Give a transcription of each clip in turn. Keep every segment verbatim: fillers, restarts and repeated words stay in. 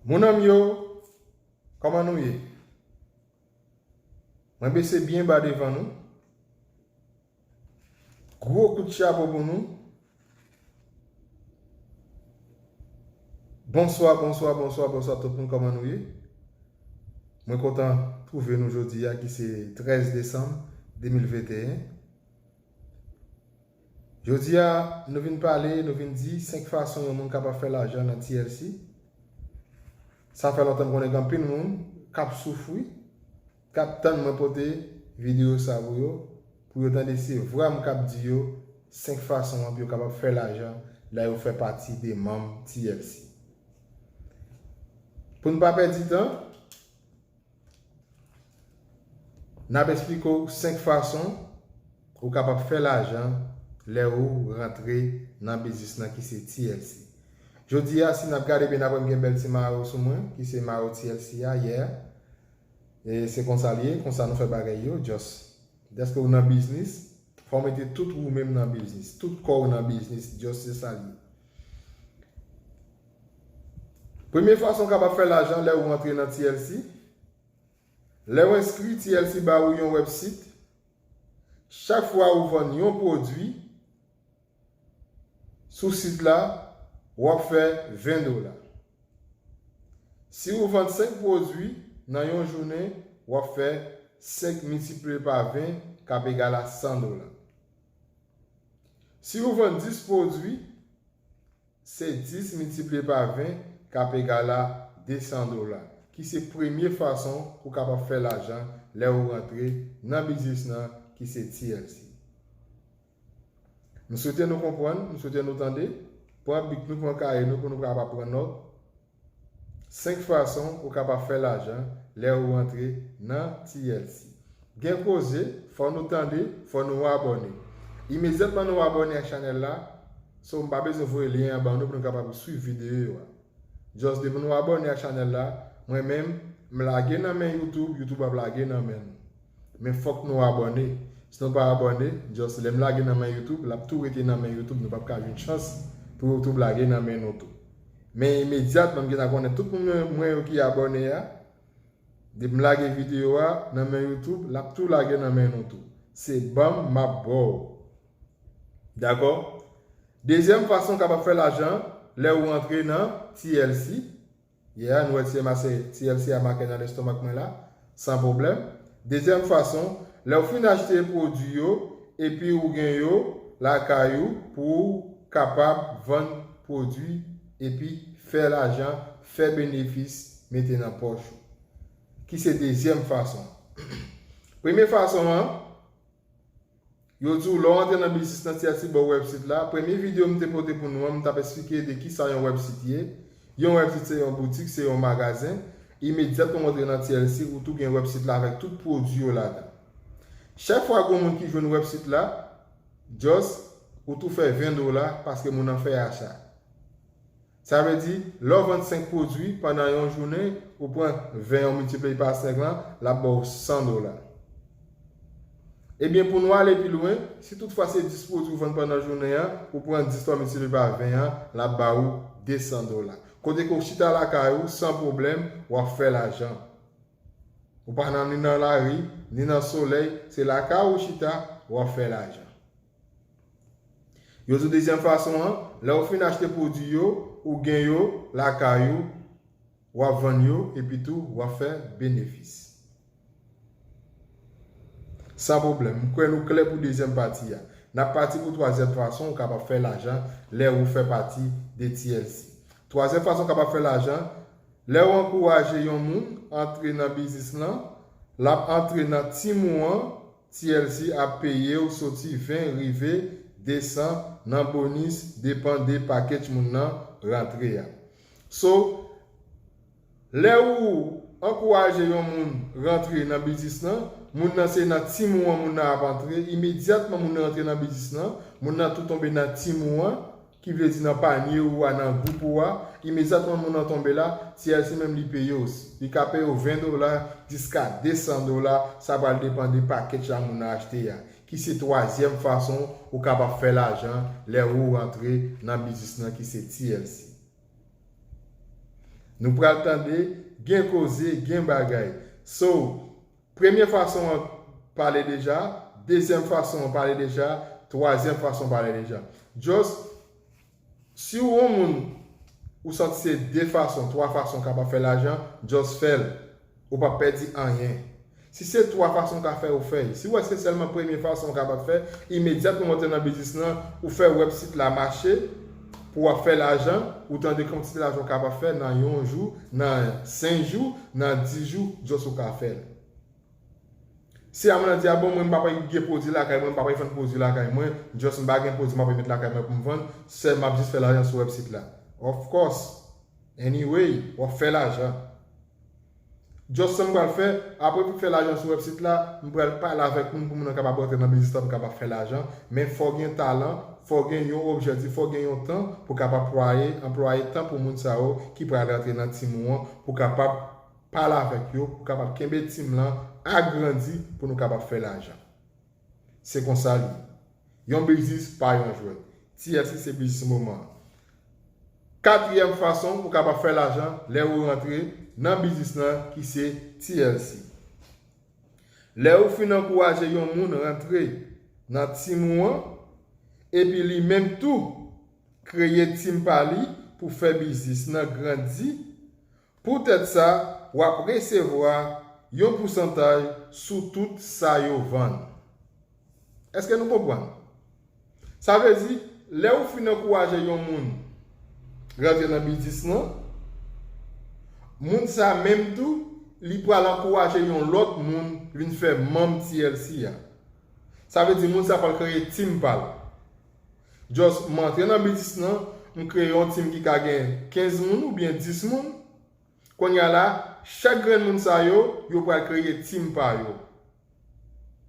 Mon anm yo, kòman nou ye? Mwen bese byen ba devan nou. Gwo kout chapo pou nou. Bonswa, bonswa, bonswa, bonswa tout moun, kòman nou ye? Mwen kontan twouve nou jodi a ki se trèz desanm de mil venteyen. Jodi a, nou vin pale, nou vin di senk fason yon moun kapab fè lajan nan T L C. Sa fè lontan m konnen gen anpil moun k ap soufri, k ap tann mwen pote videyo sa pou yo, pou yo tande se vwa m k ap di yo senk fason an pou yo kapab fè lajan lè yo fè pati de manm T L C. Pou n pa pèdi tan, n ap eksplike w senk fason ou kapab fè lajan lè ou rantre nan biznis nan ki se T L C. Jodi a, si n ap gade byen, n ap wè m gen bèl ti mayo sou mwen, ki se mayo T L C a, yeah. E se konsa l ye, konsa nou fè bagay yo, just. Dèske ou nan biznis, fò w mete tout ou menm nan biznis, tout kò w nan biznis, just se sa l ye. Premye fason w kapab fè lajan lè ou rantre nan T L C, lè w enskri, T L C ba ou yon website. Chak fwa ou vann yon pwodui sou sit la, w ap fè ven dola. Si ou vann senk pwodui nan yon jounen, w ap fè senk miltipliye pa ven k ap egal a san dola. Si ou vann dis pwodui, se dis miltipliye pa ven k ap egal a de san dola, ki se premye fason ou kapab fè lajan lè ou rantre nan biznis nan ki se T L C. M swete nou konprann, m swete nou tande. Pran bik nou, pran kaye nou pou nou kapab pran nòt. Senk fason ou kapab fè lajan lè ou rantre nan T L C. Gen koze, fò nou tande, fò nou abòne. Imedyatman nou abòne ak chanèl la, so m pa bezwen voye lyen an ban nou pou nou kapab swiv videyo yo a. Just depi nou abòne ak chanèl la, mwen menm, m lage nan men YouTube, YouTube ap lage nan men nou. Men fòk nou abòne. Si nou pa abòne, just lè m lage nan men YouTube, l ap tou rete nan men YouTube, nou p ap ka jwenn chans pou YouTube lage nan men nou tou. Men imedyatman m gentan konnen tout moun mwen yo ki abòne a, depi m lage videyo a nan men YouTube, l ap tou lage nan men nou tou. Se ban m, m ap ba w. Dakò? Dezyèm fason w kapab fè lajan lè ou rantre nan T L C. Yeah, nou wè T M A se T L C a make nan lestomak mwen la, san pwoblèm. Dezyèm fason, lè w fin achte pwodui yo, epi ou gen yo lakay ou pou ou kapab vann pwodui epi fè lajan, fè benefis, mete nan pòch ou. Ki se dezyèm fason. Premye fason an, yo di w lè w antre nan biznis nan T L C bò website la, premye videyo m te pote pou nou an, m t ap eksplike de kisa yon website ye. Yon website se yon boutik, se yon magazen. Imedyatman w antre nan T L C, ou tou gen website la avèk tout pwodui yo ladan. Chak fwa gen yon moun ki jwenn website la, just, ou tou fè ven dola paske moun nan fè acha. Sa vle di, lè w vann senk pwodui pandan yon jounen, ou pran ven an, ou miltipliye pa senk lan, l ap ba w san dola. Ebyen, pou nou ale pi lwen, si toutfwa se dis pwodui ou vann pandan jounen an, ou pran dis lan miltipliye pa ven an, l ap ba ou de san dola. Kote ke w chita lakay ou, san pwoblèm, w ap fè lajan. Ou pa nan, ni nan lari, ni nan solèy, se lakay ou chita, w ap fè lajan. Yo di w dezyèm fason an, lè w fin achte pwodui yo, ou gen yo lakay ou, w ap vann yo, epi tou, w ap fè benefis. San pwoblèm, m kwè nou klè pou dezyèm pati a. N ap pati pou twazyèm fason ou kapab fè lajan lè ou fè pati de T L C. Twazyèm fason ou kapab fè lajan, lè w ankouraje yon moun antre nan biznis lan, l ap antre nan tim ou an, T L C ap peye w soti ven rive de san nan bonis, depann de package moun nan rantre a. So, lè ou ankouraje yon moun rantre nan biznis lan, moun nan se nan tim ou an moun nan ap antre, imedyatman moun nan rantre nan biznis lan, moun nan tou tonbe nan tim ou an, ki vle di nan panye ou a, nan gwoup ou a, imedyatman moun nan tonbe la, T L C menm li peye w. Li ka peye w ven dola jiska de san dola, sa pral depann de package la moun nan achte a, ki se twazyèm fason ou kapab fè lajan lè ou rantre nan biznis lan ki se T L C. Nou pral tande, gen koze, gen bagay. So, premye fason an pale deja, dezyèm fason an pale deja, twazyèm fason pale deja. Just, si w yon moun, ou santi se de fason, twa fason w kapab fè lajan, just fè l. Ou p ap pèdi anyen. Si se twa fason w ka fè, ou fè l. Si w wè se sèlman premye fason w kapab fè, imedyatman w antre nan biznis lan, ou fè website la mache, pou w ap fè lajan, ou tande kantite lajan w kapab fè nan yon jou, nan senk jou, nan dis jou, just ou ka fè l. Si a moun nan di, a bon, mwen m pa gen pwodui lakay mwen, m pa vann pwodui lakay mwen, just m pa gen pwodui m ap met lakay mwen pou m vann, sèl m ap just fè lajan sou website la. Of course, anyway, w ap fè lajan. Just sa m pral fè, apre pou fè lajan sou website la, m pral pale avèk moun pou moun nan kapab rantre nan biznis la, pou kapab fè lajan. Men fò gen talan, fò gen yon objektif, fò gen yon tan pou kapab anplwaye, anplwaye tan pou moun sa yo ki pral rantre nan team ou an, pou kapab pale avèk yo, pou kapab kenbe team lan agrandi pou nou kapab fè lajan. Se konsa l ye. Yon biznis pa yon jwèt. T L C se biznis moman an. Katriyèm fason ou kapab fè lajan lè ou rantre nan biznis lan ki se T L C. Lè ou fin ankouraje yon moun rantre nan team ou an, epi li menm tou kreye team pa li pou fè biznis lan grandi, poutèt sa, w ap resevwa yon pousantaj sou tout sa yo vann. Èske nou konprann? Sa vle di, lè ou fin ankouraje yon moun rantre nan biznis lan, moun sa menm tou, li pral ankouraje yon lòt moun vin fè manm T L C a. Sa vle di, moun sa pral kreye team pa l. Just, m antre nan biznis lan, m kreye yon team ki ka gen kenz moun oubyen dis moun. Kounye a la, chak grenn moun sa yo, yo pral kreye team pa yo.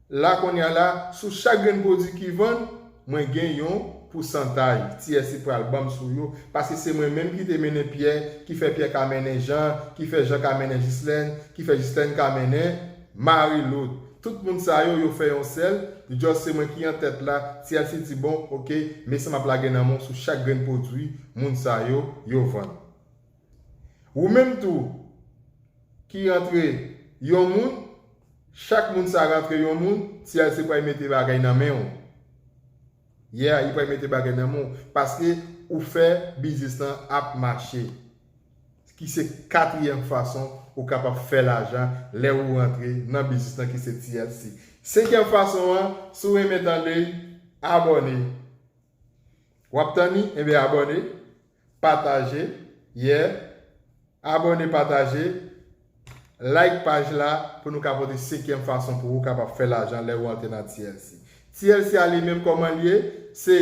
La, kounye a la, sou chak grenn pwodui ki vann, mwen gen yon pousantaj T L C pral ban m sou yo, paske se mwen menm ki te mennen Pyè, ki fè Pyè ka mennen Jan, ki fè Jan ka mennen Jislèn, ki fè Jislèn ka mennen Marie-Laure. Tout moun sa yo, yo fè yon sèl, just se mwen ki an tèt la, T L C di, bon, oke, men sa m ap lage nan men w sou chak grenn pwodui moun sa yo, yo vann. Ou menm tou, ki rantre yon moun, chak moun sa rantre yon moun, T L C pral mete bagay nan men w. Yeah, li pral mete bagay nan men w, paske ou fè biznis lan ap mache. Ki se katriyèm fason ou kapab fè lajan lè ou rantre nan biznis lan ki se T L C. Senkyèm fason an, si w renmen tande l, abòne. W ap tann li? Enben abòne, pataje, yeah. Abòne, pataje, like paj la pou nou ka pote senkyèm fason pou ou kapab fè lajan lè ou antre nan T L C. T L C a li menm kòman l ye? Se,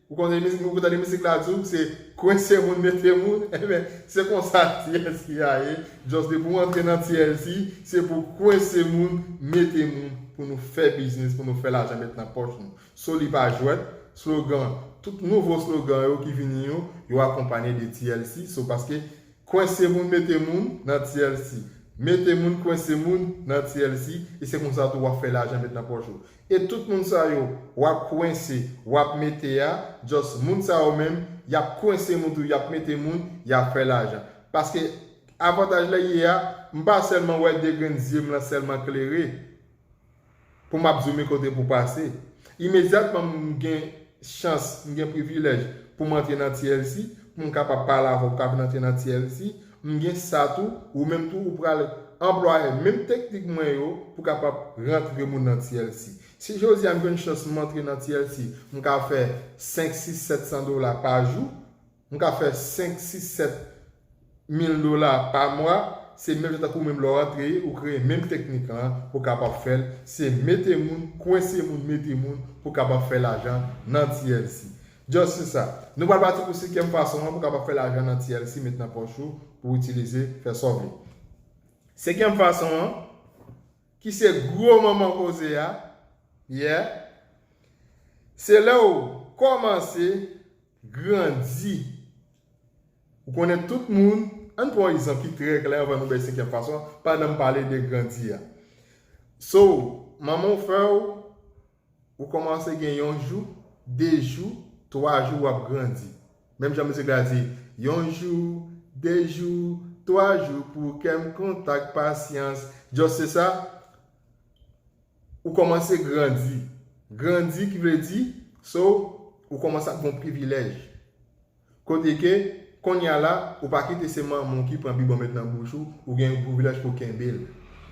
ou konn mizik, ou tande mizik la di w, se kwense moun, mete moun. Enben, se konsa T L C a ye. Just depi w antre nan T L C, se pou kwense moun, mete moun, pou nou fè biznis, pou nou fè lajan met nan pòch nou. So li pa jwèt, slogan, tout nouvo slogan yo ki vini yo, yo akonpanye de T L C. So paske kwense moun, mete moun nan T L C. Mete moun, kwense moun nan T L C. E se konsa tou w ap fè lajan met nan pòch ou. E tout moun sa yo, w ap kwense, w ap mete a, just moun sa yo menm, y ap kwense moun tou, y ap mete moun, y ap fè lajan. Paske avantaj la ye a, m pa sèlman wè de grenn zye m lan sèlman klere pou m ap zoumen kote pou pase. Imedyatman m gen chans, m gen privilèj pou m antre nan T L C, pou m kapab pale avè w, pou w ka vin antre nan T L C, m gen sa tou, ou menm tou, ou pral anplwaye menm teknik mwen yo pou kapab rantre moun nan T L C. Si jodi a m jwenn chans m antre nan T L C, m ka fè senk, sis, sèt san dola pa jou, m ka fè senk, sis, sèt mil dola pa mwa, se menm jan tankou menm lè w antre, ou kreye menm teknik lan, ou kapab fè l, se mete moun, kwense moun, mete moun, pou kapab fè lajan nan T L C. Just se sa. Nou pral pati pou senkyèm fason an pou kapab fè lajan nan T L C, met nan pòch ou, pou itilize, fè sa w vle. Senkyèm fason an, ki se gwo manman koze a, yeah, se lè w kòmanse grandi. Ou konnen tout moun, ann pran yon egzanp ki trè klè anvan nou bay senkyèm fason an, pandan m pale de grandi a. So, manman w fè w, ou kòmanse gen yon jou, de jou, twa jou, w ap grandi. Menm jan mizik la di, yon jou, de jou, Twa jou pou kè m kontak pasyans. Just se sa, ou kòmanse grandi. Grandi ki vle di, so, ou kòmanse ap gen yon privilèj. Kote ke, kounye a la, ou pa kite se manman w ki pran bibwon met nan bouch ou, ou gen yon privilèj pou kenbe l.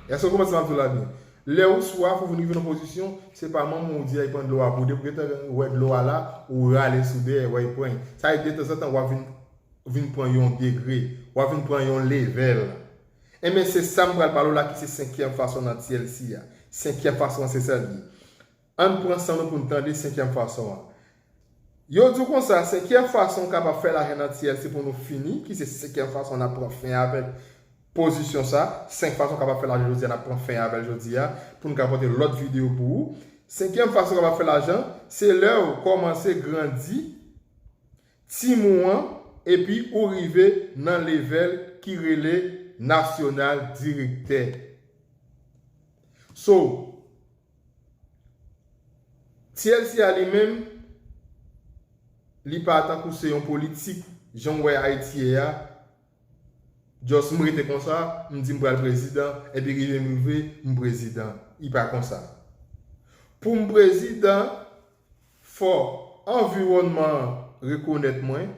Èske w konprann sa m ap di w la byen? Lè ou swaf, ou vin rive nan pozisyon, se pa manman w di al pran dlo a pou w, depi w gentan wè dlo a la, ou rale sou dèyè, w al pran. Sa vle di, detanzantan, w ap vin vin pran yon degre, w ap vin pran yon level. Enben, se sa m pral pale w la ki se senkyèm fason nan T L C a. Senkyèm fason an se sa l ye. Ann pran san nou pou n tande senkyèm fason an. Yo di w konsa, senkyèm fason w kapab fè lajan nan T L C pou nou fini, ki se senkyèm fason n ap pran fen avèk pozisyon sa, senk fason w kapab fè lajan jodi a, n ap pran fen avè l jodi a, pou n ka pote lòt videyo pou ou. Senkyèm fason w kapab fè lajan, se lè w kòmanse grandi, team ou an, epi ou rive nan level ki rele nasyonal direktè. So, T L C a li menm, li pa tankou se yon politik, jan w wè Ayiti ye a, just m rete konsa, m di m pral prezidan, epi rive m rive, m prezidan. Li pa konsa. Pou m prezidan, fò anviwònman an rekonèt mwen,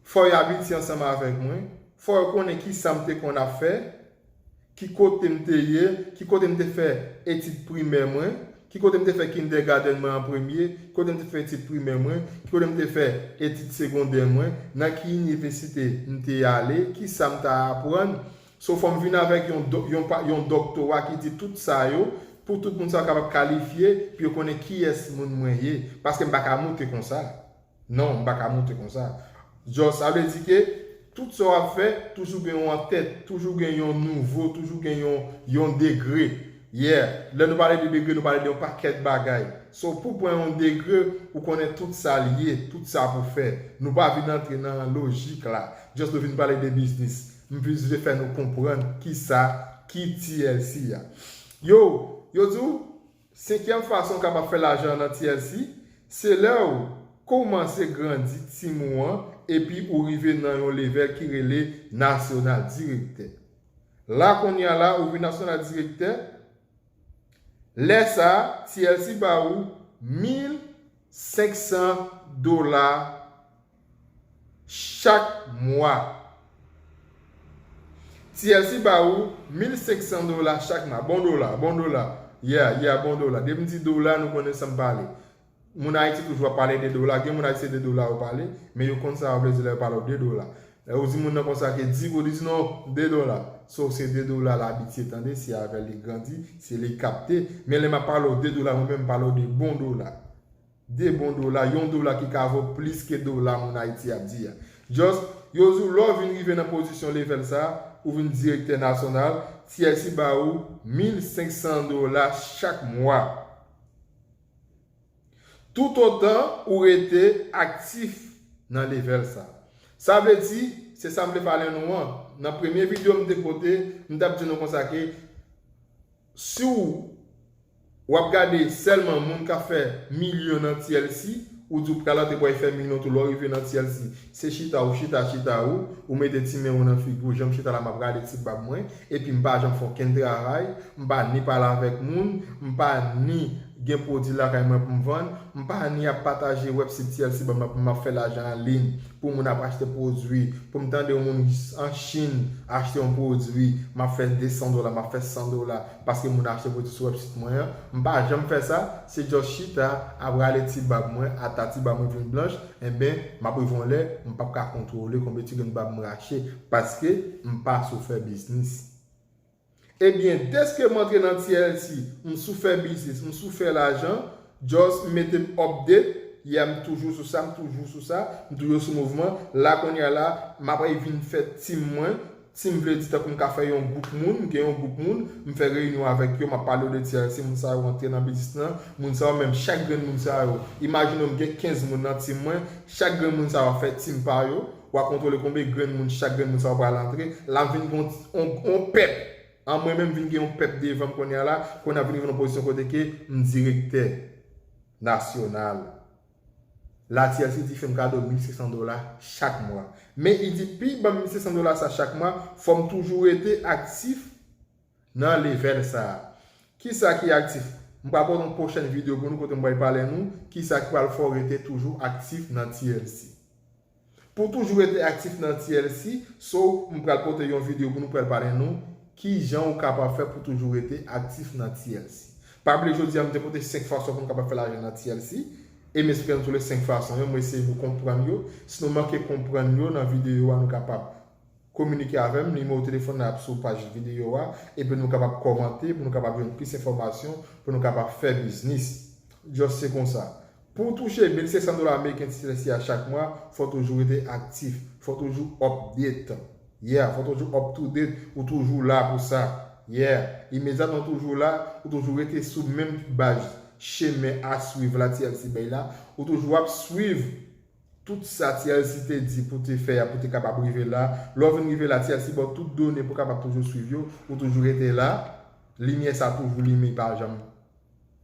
fò yo abitye ansanm avèk mwen, fò yo konnen ki sa m te konn ap fè, ki kote m te ye, ki kote m te fè etid primè mwen, ki kote m te fè kindergarten mwen an premye, ki kote m te fè etid primè mwen, ki kote m te fè etid segondè mwen, nan ki inivèsite m te ale, ki sa m ta aprann, So, fò m vin avèk yon, do- yon, pa- yon doktora ki di tout sa yo, pou tout moun sa yo kapab kalifye, pou yo konnen kiyès moun mwen ye. Paske m pa ka moute konsa. Non, m pa ka moute konsa. Just, sa vle di ke tout sa w ap fè, toujou gen yon antèt, toujou gen yon nivo, toujou gen yon, yon degre. Yeah, lè nou pale de degre, nou pale de yon pakèt bagay. So, pou pran yon degre, ou konnen tout sa l ye, tout sa pou fè. Nou pa vin antre nan lojik la. Just nou vin pale de biznis. M plis vle fè nou konprann kisa ki T L C a. Yo, yo di w, senkyèm fason w kapab fè lajan nan T L C, se lè w kòmanse grandi team ou an, epi ou rive nan yon level ki rele nasyonal direktè. La, kounye a la, ou vin nasyonal direktè, lè sa a, T L C ba ou mil senk san dola chak mwa. T L C ba ou mil senk san dola chak mwa. Bon dola, bon dola. Yeah, yeah, bon dola. Depi m di dola, nou konnen sa m pale. Moun Ayiti toujou ap pale de dola. Gen moun Ayiti se de dola yo pale, men yo konn sa yo vle di lè yo pale w de dola. Lè ou di moun nan konsa ke di goud, li di non, de dola. So, se de dola l abitye tande, se avè l li grandi, se li kapte. Men lè m ap pale w de dola, mwen menm m pale w de bon dola. De bon dola, yon dola ki ka vo plis ke dola moun Ayiti ap di a. Just, yo di w lè w vin rive nan pozisyon level sa, ou vin direktè nasyonal, T L C ba ou mil senk san dola chak mwa. Toutotan ou rete aktif nan level sa. Sa vle di, se sa m vle pale nou an. Nan premye videyo m te pote, m t ap di nou konsa ke si w, w ap gade sèlman moun k ap fè milyon nan T L C, ou di w pral antre pou w al fè milyon tou lè w rive nan T L C. Se chita ou chita, chita ou, ou mete ti men ou nan figi w, jan m chita la m ap rale ti bab mwen, epi m pa janm fè okenn travay, m pa ni pale avèk moun, m pa ni gen pwodui lakay mwen pou m vann, m pa ni ap pataje website T L C ba m nan pou m ap fè lajan an liy, pou moun ap achte pwodui, pou m tande yon moun an Chin achte yon pwodui, m ap fè de san dola, m ap fè san dola, paske moun achte pwodui sou website mwen an, m pa janm fè sa, se just chita, ap rale ti bab mwen, ata ti bab mwen vin blanch, enben, m ap rive yon lè, m p ap ka kontwole konbyen ti grenn bab m rache, paske m pa sou fè biznis. Ebyen, deske m antre nan T L C, m sou fè biznis, m sou fè lajan, just m mete m update, yeah, m toujou sou sa, m toujou sou sa, m toujou sou mouvman. La, kounye a la, m ap vin fè team mwen, Team vle di tankou m ka fè yon gwoup moun, m gen yon gwoup moun, m fè reyinyon avèk yo, m ap pale yo de T L C, moun sa yo rantre nan biznis lan, moun sa yo menm, chak grenn moun sa yo. Imajine w, m gen kenz moun nan team mwen, chak grenn moun sa yo ap fè team pa yo, w a kontwole konbyen grenn moun chak grenn moun sa yo pral antre, la m vin gen yon, yon, yon pèp, an mwen menm vin gen yon pèp devan m kounye a la, kounye a vin rive nan pozisyon kote ke m direktè nasyonal. La T L C di fè m kado mil senk san dola chak mwa. Men li di pi ban m mil senk san dola sa chak mwa, fò m toujou rete aktif nan level sa a. Kisa ki aktif? M pral pote yon pwochèn videyo pou nou kote m pral pale nou kisa ki pral fè w rete toujou aktif nan T L C. Pou toujou rete aktif nan T L C, so m pral pote yon videyo pou nou pral pale nou kijan ou kapab fè pou toujou rete aktif nan T L C. Pa bliye jodi a m te pote senk fason pou nou kapab fè lajan nan T L C. E m esplike nou tou le senk fason yo, m eseye nou konprann yo. Si nou manke konprann yo nan videyo a, nou kapab kominike avè m, nimewo telefòn nan ap sou paj videyo a, epi nou kapab kòmante pou nou kapab jwenn plis enfòmasyon, pou nou kapab fè biznis. Just se konsa. Pou w touche mil senk san dola ameriken T L C a chak mwa, fò w toujou rete aktif, fò w toujou update. Yeah, fò w toujou up to date, ou toujou la pou sa. Yeah, imedyatman w toujou la, ou toujou rete sou menm baz, chemen a swiv la T L C bay la, ou toujou ap swiv tout sa T L C te di pou te fè a, pou te kapab rive la. Lè w vin rive la, T L C ba w tout done pou w kapab toujou swiv yo, ou toujou rete la, limyè sa toujou limen, li pa janm,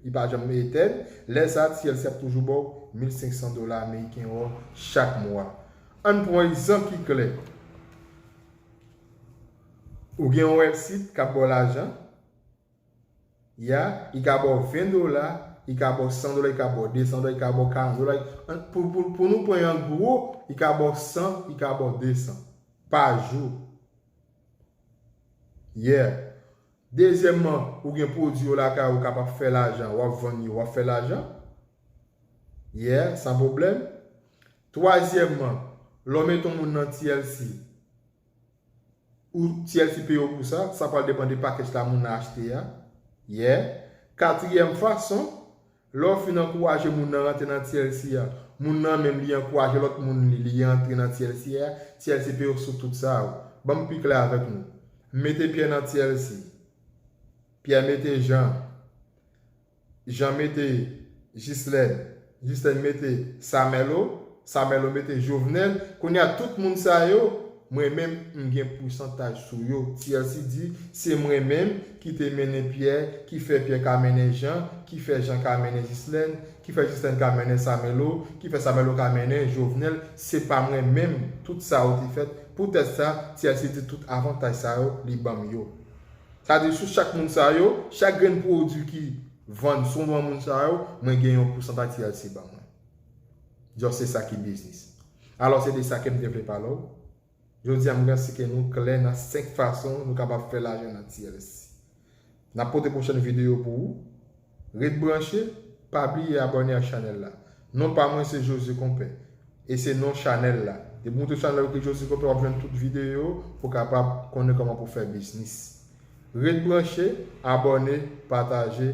li pa janm etèn. Lè sa, T L C ap toujou ba w mil senk san dola ameriken chak mwa. Ann pran yon egzanp ki klè. Ou gen yon website k ap ba w lajan, ya, li ka ba w ven dola, li ka ba w san dola, li ka ba w de san dola, li ka ba w karant dola. An, pou, pou, pou nou pran an gwo, li ka ba w san, li ka ba w de san pa jou. Yeah. Dezyèmman, ou gen pwodui yo lakay ou, w kapab fè lajan, w ap vann yo, w ap fè lajan. Yeah, san pwoblèm. Twazyèmman, lè w mete yon moun nan T L C, ou T L C peye w pou sa, sa pral depann de package la moun nan achte a. Yeah. Katriyèm fason, lè w fin ankouraje moun nan rantre nan T L C a, moun nan menm li ankouraje lòt moun li, li antre nan T L C a, T L C peye w sou tout sa yo. Ban m pi klè avèk nou. M mete Pyè nan T L C. Pyè mete Jan. Jan mete Jislèn. Jislèn mete Samèlo. Samèlo mete Jovenel. Kounye a, tout moun sa yo, mwen menm, m gen pousantaj sou yo. T L C di, se mwen menm ki te mennen Pyè, ki fè Pyè ka mennen Jan, ki fè Jan ka mennen Jislèn, ki fè Jislèn ka mennen Samèlo, ki fè Samèlo ka mennen Jovenel. Se pa mwen menm, tout sa yo te fèt. Poutèt sa, T L C di tout avantaj sa yo, li ban m yo. Sa di sou chak moun sa yo, chak grenn pwodui ki vann sou non moun sa yo, mwen gen yon pousantaj T L C ban mwen. Just se sa ki biznis. Alò, se de sa ke m te vle pale w. Jodi a, m eksplike nou klè nan senk fason nou kapab fè lajan nan T L C. N ap pote pwochèn videyo pou ou. Ret branche, pa bliye abòne ak chanèl la. Non pa mwen se José Konpè. E se non chanèl la. Depi w moute chanèl la, w ekri José Konpè, w ap jwenn tout videyo pou w kapab konnen kòman pou w fè biznis. Ret branche, abòne, pataje,